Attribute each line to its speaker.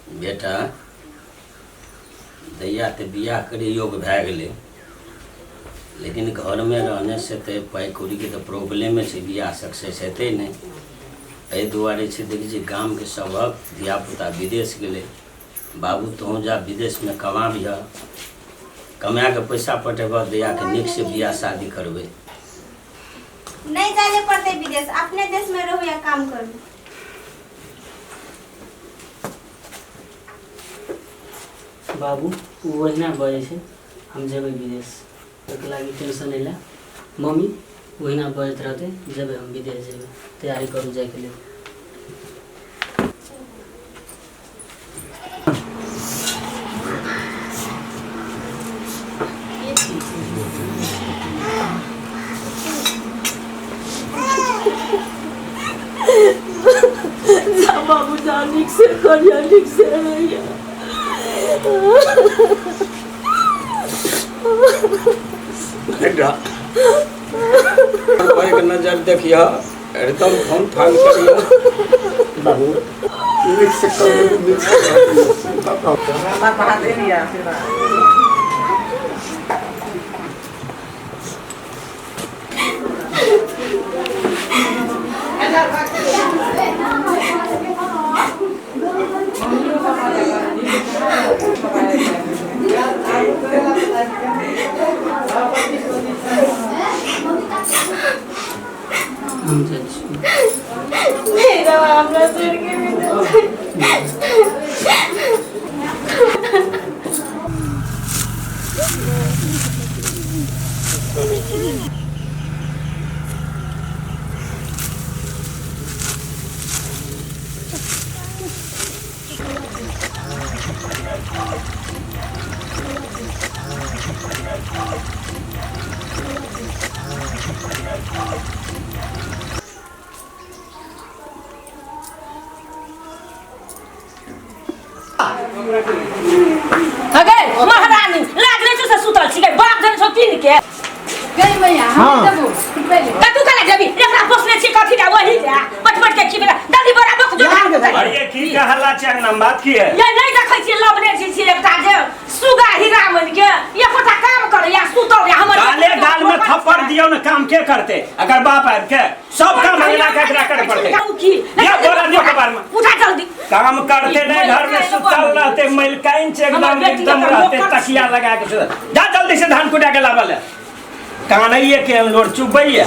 Speaker 1: बेटा दैया तऽ बियाह करे योग्य भए गेलै, लेकिन घरमे रहने से तऽ पाइ कौड़ीके तऽ प्रॉब्लमे छै, बियाह सक्सेस हेतै नहि। एहि दुआरे छै, देखै छियै गामके सभक धियापुता विदेश गेलै। बाबू, तोहूँ जा विदेशमे, कमाबिह, कमा कऽ पैसा पटेबह, दैयाके नीकसँ बियाह शादी करबै।
Speaker 2: नहीं जाए पड़ते विदेश, अपने देश में रहू या काम करू।
Speaker 3: बाबू, ओ ओहिना बजै छै, हम जेबै विदेश, ओहिके लागि टेंशन नहि ले। मम्मी, ओहिना बजैत रहतै, जेबै हम विदेश, जेबै, तैयारी करू जाइके लेल।
Speaker 4: जा बाबू जा, नीक से करिया, नीक से रहिया।
Speaker 1: बेटा, एक नजर देखिया, एकदम फोन फान करिया।
Speaker 3: बाबू,
Speaker 1: नीक से करू, नीक से करू।
Speaker 3: हम जाइ छी।
Speaker 2: नहीं रवा, हमरा छोड़ के भी नहीं।
Speaker 4: हगे महारानी, लागले छौ से सुतल छी, बाप जन छौ तीन के।
Speaker 5: गई मैया, हम देबो।
Speaker 4: कतू कला जेबी? एकरा पोसने छी कथी ला? वही जा पट पट के खिबेला दादी बड़ा बक जो धान के।
Speaker 6: अरे, की का हल्ला छै अंगना में? बात की है?
Speaker 4: ये नहीं देखै छी, लबने छी छी एकटा जे सुगा हीरा मन के एकोटा काम करे या सुतल या हमर।
Speaker 6: गाले गाल में थप्पड़ दियो ने, काम के करते? अगर बाप आबि के सब काम अंगना के एकरा करे पड़ते।
Speaker 4: की
Speaker 6: या बोला दियो कपार में।
Speaker 4: उठा जल्दी।
Speaker 6: काम करते नहीं, घर में सुतल रहते, मलकाइन छै एकदम।
Speaker 4: हमर बेटी
Speaker 6: एकदम
Speaker 4: के
Speaker 6: रहते
Speaker 4: नौकर
Speaker 6: तकिया लगा के सुतल। जा, जल्दी से धान कुटा के लावल है। कानैये के लोर चुपैये।